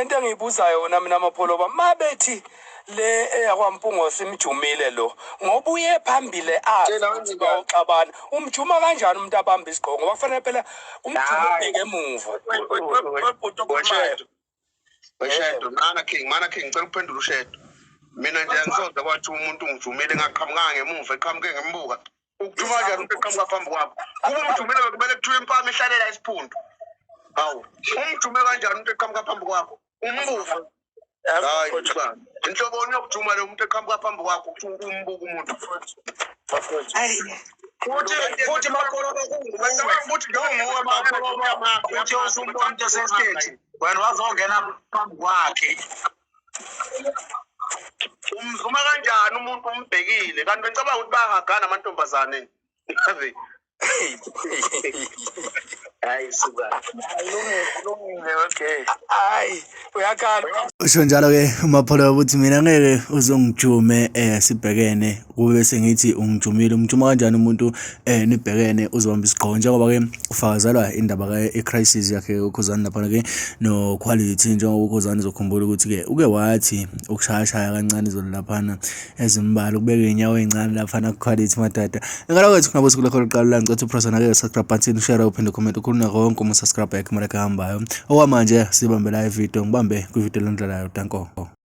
Kunento engiyibuzayo yona mina Mapholoba, mabethi le eyakwaMpungose imjumile lo ngoba uye phambili azi Tshela ukuthi wenze njani? bawuxabana. Umjuma kanjani umuntu abamba isigqoko? Ngoba kufanele phela umjuma Hayi. ubheke emuva. Webhuti okhulumayo. Weshedo, weshedo, mana king, mana king, ngicela ukuphendula ushedo. Mina nje angisoze kwathi umuntu ungijumile ngaqhamukanga ngemuva, eqhamuke ngimbuka. Ukujuma kanjani umuntu eqhamuka phambi kwakho? Kuba umjumile bekumele kuthiwe impama ihlalela isiphundu. Hawu, umjume kanjani umuntu eqhamuka phambi kwakho? Umbuka. Hayi, cha. Inhlobo yokujuma lo umuntu eqhamuka phambi kwakho ukuthi umbuka umuntu. Futhi futhi Mapholoba kunguwe. Ngicabanga ukuthi Kunguwe Mapholoba uthe usumbona umuntu esesiteji. Wena wazongena phambi kwakhe. Umzuma kanjani umuntu umbhekile? Kanti bengicabanga ukuthi bayahagana amantombazane. Ave. Hayi suka. Kulungile, kulungile, okay. Hayi, uyakhala. Usho njalo-ke uMapholoba ukuthi mina ngeke uzongijume sibhekene kube sengithi ungijumile. Umjuma kanjani umuntu nibhekene uzobamba isigqoko njengoba-ke ufakazelwa indaba i-crisis yakhe uKhuzani laphana-ke no-Quality njengoba uKhuzani uzokhumbula ukuthi-ke uke wathi ukushayashaya kancane izolo laphana ezimbalwa ukubeka iy'nyawo ey'ncane laphana ku-Quality madoda. Ngicela kwethu ngabe usuku lakho lokuqala la ngicela upressa nake subscribe button share uphinde comment ukhuluma konke uma subscribe yakho imali ehambayo. Okwamanje sibambe la ivideo ngibambe kwivideo elandelayo danko.